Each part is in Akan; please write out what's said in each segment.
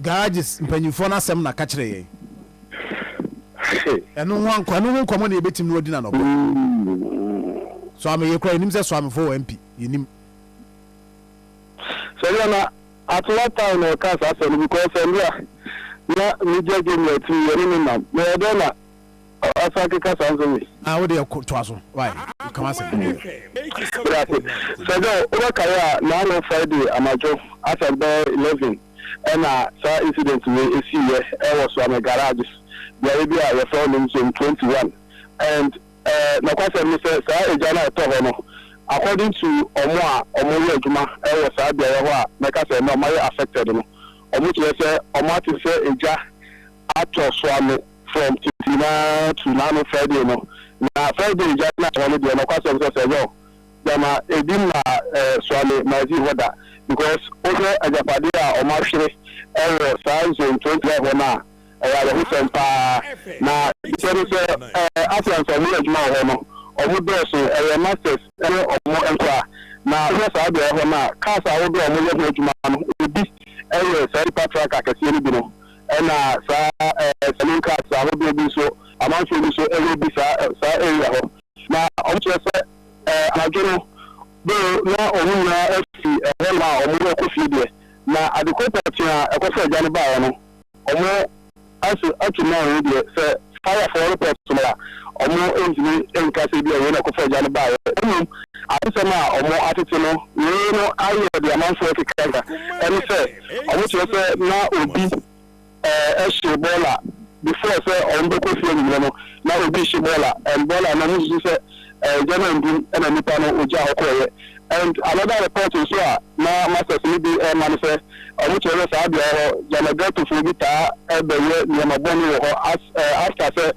Garages mpanyinfoɔ no asɛm na ka kyerɛ yɛn. Ɛno ho ankɔ ɛno ho nkɔmɔ na yɛbɛtumi no adi na nɔpɛ. Suame yɛ kura yɛnim sɛ Suamefoɔ wɔ MP yɛnim. Sɛdeɛ na at what time na ɔka saa asɛm no, because ɛnora na megya Jamie atiri yɛne no nam na ɛyɛ dɛn na ɔsan keka saa nsɛm yi? Ah, wo deɛ toa so why ka w'asɛm. Meda ase. Sɛ Joe, wobɛkae a naano Friday anadwo asɛ bɛyɛ 11 ɛna saa incident wei ɛsiiɛ ɛwɔ Suame Garages beaeɛ bi a yɛfrɛ hɔ nom Zone 21, and nɔkwasɛm ne sɛ saa egya no a ɛtɔ hɔ no, according to ɔmo a ɔmo yɛ adwuma ɛwɔ saa beaeɛ hɔ a mɛka sɛ ɛnɛ ɔmo ayɛ affected no, ɔmo kyerɛ sɛ ɔmo ate sɛ egya atɔ Suame from tete naa to naano Friday no. Na Friday egya no atɔ hɔ no deɛ, nɔkwasɛm sɛ Joe, gyama ebi ma Suame Magazine hɔ da, because wohwɛ agyapadeɛ a ɔmo ahwere ɛwɔ saa Zone 21 hɔ no a, ɛyɛ awerɛhosɛm paa. Na kyerɛ no sɛ Asians a ɔmo yɛ adwuma wɔ hɔ no, ɔmo dɔɔso, ɛyɛ masters ɛne ɔmo nkora. Na wohwɛ saa beaeɛ hɔ no a, cars ahodoɔ a ɔmo yɛ ho adwuma no, ebi ɛyɛ saa nipa truck akɛseɛ no bi no, ɛna saa saloon cars ahodoɔ bi nso, amanfoɔ bi nso ɛyɛ bi saa area hɔ. Na ɔmo kyerɛ sɛ anadwo no bere na ɔmo nyinaa afi ɛhɔ nom a ɔmo rekɔ fie deɛ, na adekoro pɔtee a ɛkɔfa agya no baeɛ no, ɔmo ase ato now yi deɛ, sɛ firefoɔ report no a, ɔmo ntumi nka sɛ bi a wei na ɛkɔfa agya no baeɛ. Mmom adesɛm a ɔmo atete no wei no ayɛ de amanfoɔ keka ɛne sɛ ɔmo kyerɛ sɛ na obi ɛhye bɔɔla before sɛ ɔmo bɛkɔ fie anwummerɛ no, na obi hye bɔɔla, and bɔɔla no, ɔmo susu sɛ gya no andum ɛna nipa no ogya hɔ kɔɔyɛ. And another report nso a na masters no bi ɛma no sɛ ɔmo kyerɛ sɛ saa beaeɛ hɔ gyama ghettofoɔ bi taa ɛbɛyɛ nneɛma bɔne wɔ hɔ as after sɛ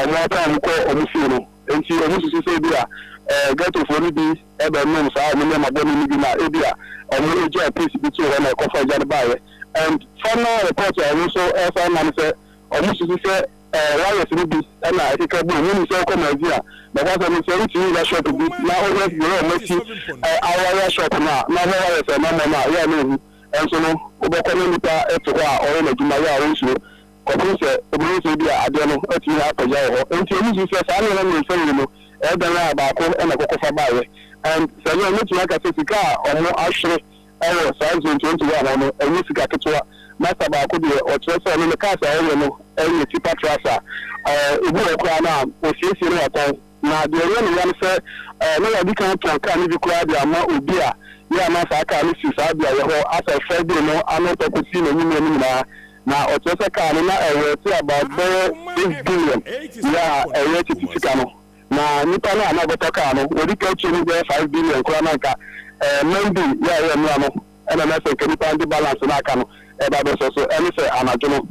ɔmo apa ɔmo kɔ ɔmo fie no. Nti ɔmo susu sɛ ebi a ghettofoɔ no bi ɛbɛnom saa ɔmo nneɛma bɔne no bi, na ebi a ɔmo egya piece bi to hɔ na ɛkɔfa gya no baeɛ. And final report a ɔmo nso ɛsan ma no sɛ ɔmo susu sɛ wires no bi ɛna ɛkeka bu ɔmo nim sɛ ɔkɔ Magazine a, bɛkɔ sɛ no sɛ wotumi wura shop bi na ɔhwɛ deɛ ɔmo asi awire shop no a, na ɔhwɛ wires a ɛnam hɔ no a, yɛ a na ehu ɛnso no wobɛkɔ na nipa ɛte hɔ a ɔyɛ n'adwuma yɛ a ɔnsuro kɔpem sɛ obɛhu sɛ bi a adeɛ no atumi akɔgya wɔ hɔ. Nti ɔmo susu sɛ saa nneɛma mmiɛnsa yi no ɛdan a baako ɛna kɔkɔfa baeɛ. And sɛ ɛnyɛ ɔmo tumi aka sɛ sika a ɔmo ahwere ɛwɔ saa Zone 21 hɔ no ɛnyɛ sika ketewa. Master baako deɛ, ɔkyerɛ sɛ ɔno ne cars a ɔyɛ no ɛyɛ tipper trucks a ebi wɔ koraa no a osiesie no watɔn. Na deɛ ɛyɛ ne ya no sɛ na wadi kan tɔn kaa no bi koraa de ama obi a yɛ ama saa kaa no si saa beaeɛ hɔ asɛ Friday no ano kɔsi n'anwummerɛ no nyinaa. Na ɔkyerɛ sɛ kaa no na ɛwɔ ti about bɛyɛ 6 billion yɛ a ɛyɛ tete sika no. Na nipa no a na ɔbɛtɔ kaa no, wɔde ka akyire no bɛyɛ 5 billion koraa na nka Monday yɛ a ɛyɛ nnora no ɛna na sɛ nka nipa de balance no aka no ɛba bɛsɔ so. Ɛne sɛ anadwo no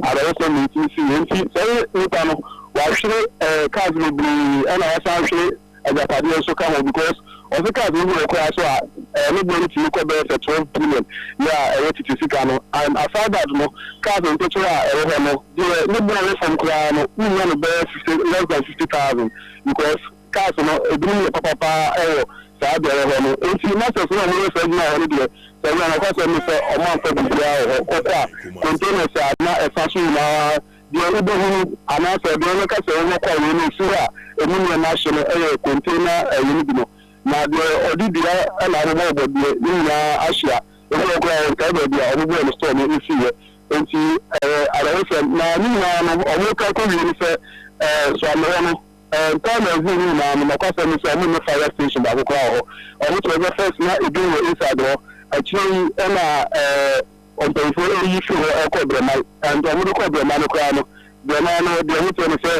awerɛhosɛm na ɛtumi si yɛ. Nti sɛ ɛyɛ nipa no wahwere cars bebree, ɛna wasan ahwere agyapadeɛ nso ka ho, because ɔsɛ cars no bi wɔ koraa so a ne boɔ no tumi kɔ bɛyɛ sɛ 12 billion yɛ a ɛyɛ tete sika no. And aside that no, cars nketewa a ɛwɔ hɔ no deɛ, ne boɔ wɔ fam koraa no, wonya no bɛyɛ 50, less than 50,000, because cars no ebinom yɛ papapaa ɛwɔ saa beaeɛ hɔ no. Nti masters no a wɔyɛ saa adwuma wɔ hɔ no deɛ, sɛ ɛnyɛ anɔkwasɛm ne sɛ ɔmo amfa biribiara wɔ hɔ. Kɔkɔ a containers a na ɛfa so nyinaa deɛ wobɛhunu anaasɛ deɛ wɔbɛka sɛ wɔbɛkɔ a wei no esi hɔ a emu nneɛma ahye no ɛyɛ container ɛyɛ no bi no. Na deɛ ɔde dua ɛna abobɔbɔ deɛ ne nyinaa ahyia, ebi wɔ koraa nkae baabi a ɔmo bɔɔ no store no esi yɛ. Nti ɛyɛ awerɛhosɛm. Na ne nyinaa no, ɔmo ka kɔ wie no sɛ Suame hɔ no ntaa Magazine no nyinaa no, nɔkwasɛm no sɛ ɔmo ne fire station baako koraa wɔ hɔ. Ɔmo kyerɛ sɛ first na ebi wɔ inside hɔ, akyire yi ɛna mpanyinfoɔ ɛyi firi hɔ ɛkɔ Brɛman. And ɔmo de kɔ Brɛman no koraa no, Brɛman no deɛ, ɔmo kyerɛ no sɛ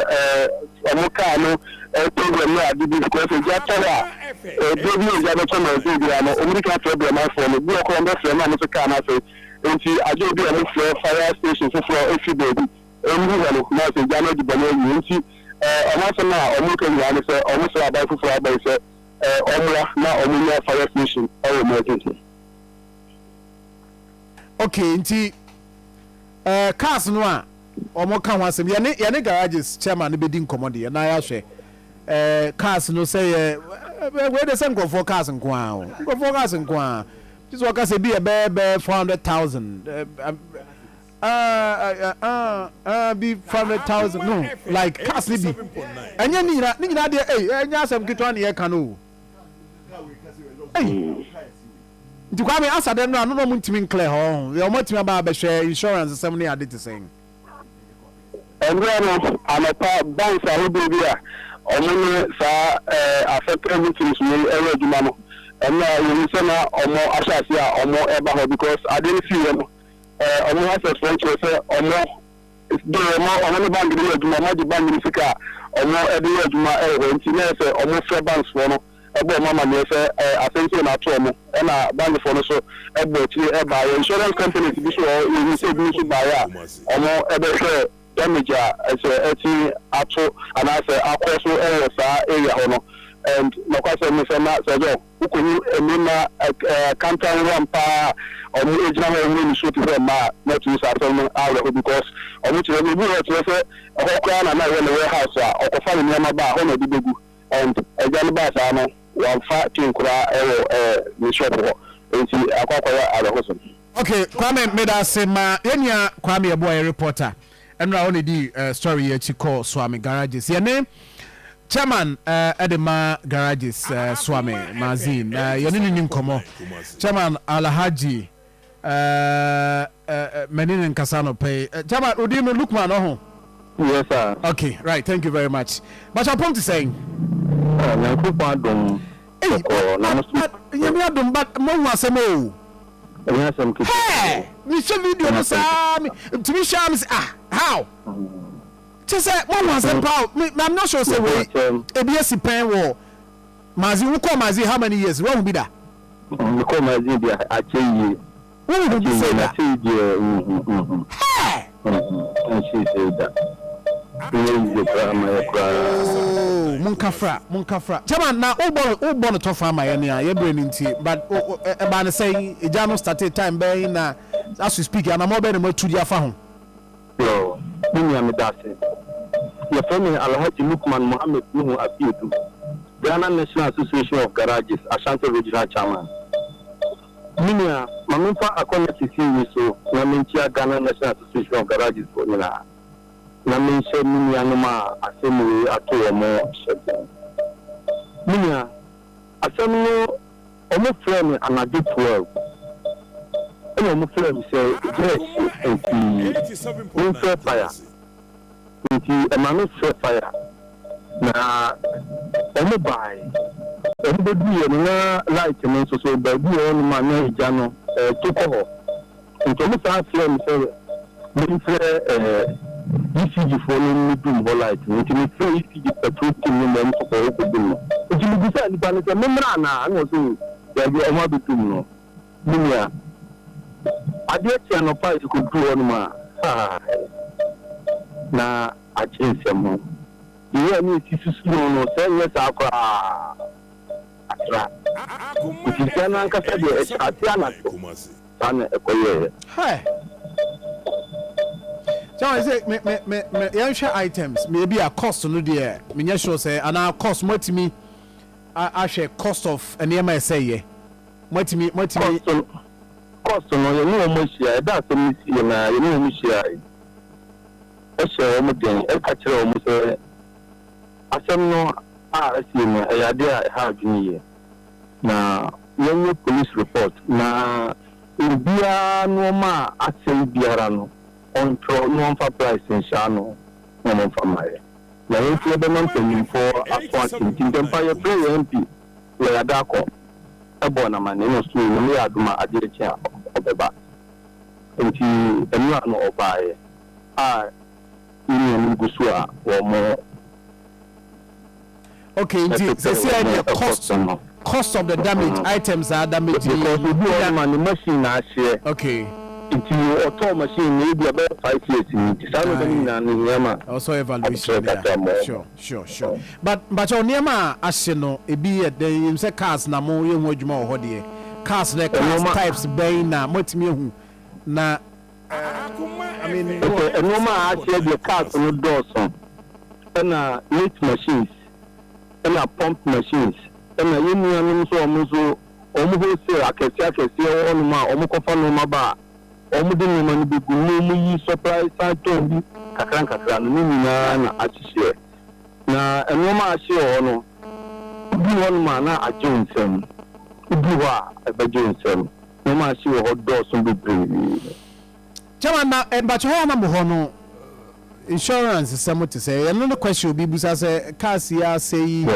ɔmo kaa no program no ade bi, because egya tɔ hɔ a, ebire bi egya bɛtɔ Magazine biara no, ɔmo de ka frɛ Brɛmanfoɔ no bi wɔ kɔ, ɔmo bɛfrɛ no a, ɔmo sɛ kaa no asɛe. Nti agye obi a ɔmo frɛ fire station foforɔ efi baabi ɛngu hɔ no na sɛ egya no adi bɔne awie. Nti ɔmo asɛm a ɔmo ka nyinaa ne sɛ ɔmo srɛ aban foforɔ aba yi sɛ ɔmmoa na ɔmo nya fire station ɛwɔ Magazine. Okay, nti cars no a wɔn ka ho asɛm, yɛne garages chairman no bɛdi nkɔmɔ deɛ na yɛahwɛ cars no sɛ yɛ wei de sɛ nkurɔfoɔ cars nko ara o, nkurɔfoɔ cars nko ara. Gye sɛ wɔka sɛ bi yɛ bɛyɛ bɛyɛ 400,000 bi 500,000 no like cars ne bi ɛnyɛ ne nyinaa ne nyinaa deɛ ei ɛnyɛ asɛm ketewa ne yɛka no o ei nti Kwame asa dɛm no a no na ɔmo ntumi nclear hɔ ɔho yɛ ɔmo atumi aba abɛhwɛ insurance sɛm ne ade te sɛn. Mmerɛ no anɔpa banks ahodoɔ bi a ɔmo ne saa affected victims wei ɛyɛ adwuma no, ɛno a yɛhu sɛ na ɔmo ahyɛ aseɛ a ɔmo ɛba hɔ because adeɛ no siiɛ no ɔmo assets foɔ kyerɛ sɛ ɔmo de ɔmo ɔmo ne bank no yɛ adwuma, ɔmo agye bank no sika a ɔmo ɛde yɛ adwuma ɛwɔ hɔ, nti na yɛ sɛ ɔmo frɛ banks foɔ no ɛbɔ ɔmo amaneɛ sɛ asɛm sɛ na ato ɔmo, ɛna bank foɔ no so ɛbɔ akyire ɛbaayɛ. Insurance companies bi so wɔ hɔ, yɛhu sɛ ebi nso baayɛ a ɔmo ɛbɛhwɛ damage a ɛsɛ ɛti ato anaasɛ akɔ so ɛwɔ saa area hɔ no. And nɔkwasɛm ne sɛ na sɛ ɔjɔ wokɔhu nneɛma kantan ram paa, ɔmo egyina hɔ, ɔmo nisuo te sɛ mmaa na ɛtumi sɛ asɛm no awerɛho because ɔmo kyerɛ ebi wɔ kyerɛ sɛ ɛhɔ koraa na ɛyɛ ne warehouse a ɔkɔfa ne nneɛma ba a hɔ na ɔde begu, and ɛgya no baa saa no wamfa tin koraa ɛwɔ ne shop hɔ, nti akɔ akɔyɛ awerɛhosɛm. Okay, Kwame, meda ase ma yɛnua Kwame Yɛboa yɛ reporter ɛnora ɔne di story yi akyi kɔ Suame garages. Yɛne chairman ɛde ma garages Suame Mazin yɛne ne ni nkɔmmɔ. Chairman Alhaji mani ne nkasa no pɛi. Chairman odi no Lukman ɔho. Yes, sir. Okay, right, thank you very much. Bacha pɔm te sɛn? Nyankopɔn adom. Hey, Bɔkɔɔ, na mo so? But Nyame adom, but mohu asɛm o. Ɛnyɛ asɛm ketewa. Hey, mehwɛ video no saa me ntumi hwɛ a me sɛ, ah, how kyɛ sɛ mohu asɛm paa o. Me, I'm not sure sɛ wei ebi asi pɛn wɔ Mazi. Wokɔ Mazi how many years, woahu bi da? Mekɔ Mazi bi akyɛ yie. Wohu bi akyɛ sɛ yie da? Na sei deɛ nhu. Hey! Nhyɛ sei da. Ɛnyɛ yie koraa ma yɛ koraa. Oh, monkafra, monkafra. Chairman, na wobɔ no tɔfa ama yɛn a yɛbrɛ no nti, but ɛbaa ne sɛn? Egya no started time bɛn, na as we speak, anammɔ bɛn na moatu de afa ho? Yo, me nua, meda ase. Yɛfrɛ me Alhaji Lukman Mohammed Nuhu Afiedu, Ghana National Association of Garages, Ashanti Regional Chairman. Me nua, ma memfa akɔnya sisi yi so na menkyia Ghana National Association of Garages foɔ nyinaa, na menhyɛ me nuanom a asɛm wei ato wɔn hyɛ den. Me nua, asɛm no ɔmo frɛɛ me anadwo 12 ɛna ɔmo frɛɛ me sɛ gya ahye nti memfrɛ fire, nti ɛma me frɛ fire na ɔmo bae. Ɔmo bɛduiɛ no na light no nso so baabi wɔ hɔnom a na egya no ɛɛto kɔ hɔ, nti ɔmo saa frɛɛ me sɛ memfrɛ ECG foɔ no mmɛdum hɔ light no, nti mefrɛ ECG patrol team no ma ɔmo nso kɔ hɔ kɔdum no. Nti mebisaa nipa no sɛ memmra anaa, ɛna ɔsɛ daabi, ɔmo abɛdum no. Me nua, adeɛ kye anɔpa a yɛkɔduru hɔnom a, haai, na agye nsɛm ho. Deɛ a ne ɛsi susu no, sɛ ɛnyɛ saa koraa atra. Nti gya no ankasa deɛ ɛhyɛ ase anadwo saa na ɛkɔyɛeɛ. Hi. So I say me me me me yɛnhwɛ items me ebi a cost no deɛ menyɛ sure sɛ anaa cost moatumi ahwɛ cost of nneɛma ɛsɛ yɛ moatumi. Cost no yɛne wɔn ahyia. Ɛda asɛm no siiɛ na yɛne wɔn hyia, ɛhyɛ wɔn den, ɛka kyerɛ wɔn sɛ asɛm no a asie no ɛyɛ adeɛ a ɛha adwene yie, na yɛnyɛ police report na obiara nneɛma a asɛe biara no ɔntwerɛ na ɔmfa price nhyɛ ano na ɔmfa ma yɛ, na yɛn nso yɛbɛma mpanyinfoɔ aso ate. Nti ntɛmpa yɛfrɛ yɛn MP Lawyer Darko ɛbɔ n'amanneɛ na ɔso Nyame yɛ adom a adeɛ kye a ɔbɛba, nti ɛnura no ɔbaeɛ a ne nuanom gu so a wɔn Okay, nti sɛsi a deɛ cost of the damage items a damage. Because obi wɔ hɔ ma ne machine na ahyeɛ. Nti ɔtɔɔ machine no ebi abɛyɛ 5 years ni, nti saa nneɛma no nyinaa no hia ma also evaluation, yeah, sure, but mbakyɛw, nneɛma a ahye no ebi yɛ dɛn? Yɛn sɛ cars na mo yɛ ho adwuma wɔ hɔ deɛ, cars na cars types bɛn na moatumi ehu na I mean? Okay, nneɛma a ahyeɛ deɛ, cars no dɔɔso, ɛna lathe machines, ɛna pump machines, ɛna yɛn nuanom nso wɔn nso. Wɔn wholesale akɛseɛ akɛseɛ wɔ hɔnom a wɔkɔfa nneɛma ba a, wɔde nneɛma no bɛgu mu na wɔyi supply san tɔn bi kakra nkakra no, ne nyinaa na ahyehyeɛ. Na nneɛma a ahye wɔ hɔ no, woduru hɔnom a na agye wo nsam. Woduru hɔ a, ɛbɛgye wo nsam. Nneɛma a ahye wɔ hɔ dɔɔso bebree. Chairman, na mpakyɛ hɔ a na mo hɔ no, insurance sɛm te sɛ ɛno ne question obi busa sɛ cars yi asɛ yi,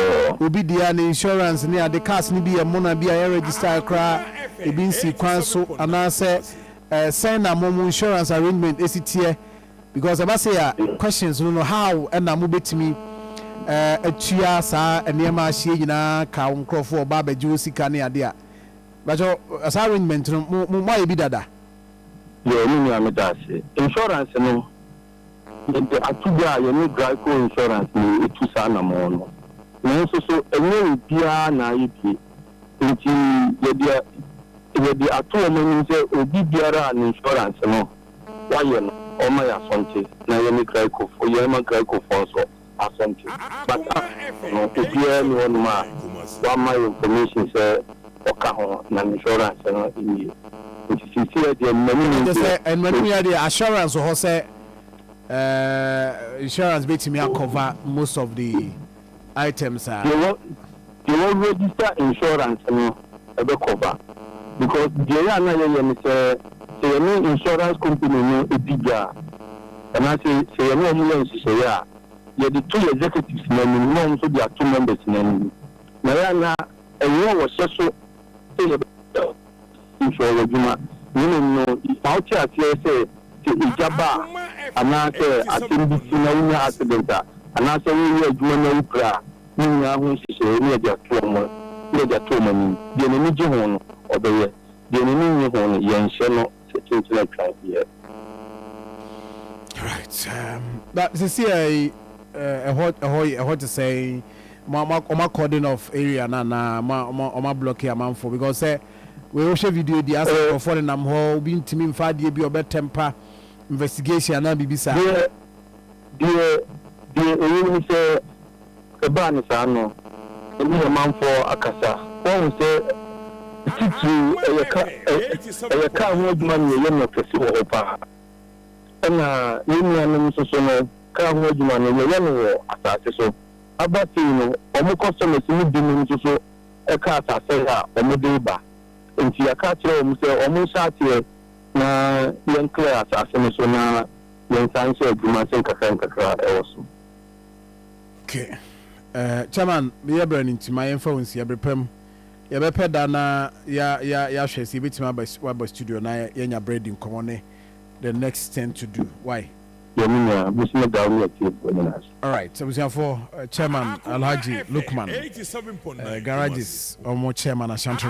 obi deɛ ne insurance ne ade, cars no bi yɛ mona bi a yɛ register koraa, ebi nsi kwan so anaasɛ sɛn na mo insurance arrangement esi teɛ, because ɛba sɛ yɛ questions no how ɛna mo betumi atua saa nneɛma ahyia nyinaa ka wo nkurɔfoɔ ɔba abɛgye wo sika ne ade a, mpakyɛ saa arrangement no mo ayɛ bi dada? Yɛ ne nua, meda ase. Insurance no, yɛde ato dwa a yɛne Gryco Insurance na ɛtu saa anammɔn no, nanso so ɛnyɛ obiara na ayɛ bie, nti yɛde ato wɔn anim sɛ obi biara a ne insurance no wayɛ no, ɔma yɛ asɔnte na yɛne Grycofoɔ, yɛma Grycofoɔ nso asɔnte. But no, obiara ni hɔnom a wama yɛ information sɛ ɔka ho na ne insurance no nie, nti sisi yɛ deɛ mmanim kyɛ sɛ ɛnuanim yɛ deɛ assurance wɔ hɔ sɛ insurance bɛtumi acover most of the items a Deɛ wɔ register insurance no, ɛbɛ cover, because deɛ yɛ a na yɛyɛ no sɛ yɛne insurance company no edi dwa a, anaasɛ sɛ yɛne wɔn yɛ nhyehyɛeɛ a, yɛde to yɛ executives n'anim na wɔn nso de ato members n'anim, na yɛ ana ɛnyɛ wɔhyɛ so sɛ yɛbɛ insure wɔ adwuma, na mmom no, ma wote aseɛ sɛ egya ba a, anaasɛ asɛm bi si na wonya accident a, anaasɛ woyɛ adwuma na wopira a, ne nyinaa ho nhyehyɛeɛ ne yɛde ato wɔn anim. Deɛ n'ani gye ho no, ɔbɛyɛ. Deɛ n'ani nye ho no, yɛnhyɛ no sɛ kyenkyen atwa yɛ. Right, but sisi ɛ ɛhɔ te sɛ mo ɔma cordon off area na mo ɔma block amanfo, because sɛ wei wohwɛ video di asɛ nkurɔfoɔ nenam hɔ, obi ntumi nfa adeɛ bi ɔbɛ temper investigation anaa biribi saa. Deɛ ɛwɔ mu sɛ ɛbaa ne saa no, ɛne ɔmanfoɔ akasa, wɔn sɛ titiri ɛyɛ kaa ho adwuma no, yɛyɛ no kɛse wɔ hɔ paa, ɛna yɛn nuanom nso so no, kaa ho adwuma no, yɛyɛ no wɔ asase so. Aba sei no, wɔn customers no binom nso so ɛka asase a wɔn de ba, nti yɛaka akyerɛ wɔn sɛ wɔn nhyɛ aseɛ na yɛn clear asase no so na yɛn nsa nhyɛ adwuma sɛ nkakra nkakra ɛwɔ so. Okay, Chairman, meyɛ brɛ no nti ma yɛmfa wo nsi ɛbere pam. Yɛbɛpɛ da na yɛahwɛ sɛ yɛbɛtumi aba waba studio na yɛnya berɛ di nkɔmmɔ ne the next thing to do. Why? Yɛn nua, mesi me da wo ne atiefoɔ nyinaa so. Alright, abusuafoɔ, Chairman Alhaji Lukman, garages ɔmo chairman, Ashanti.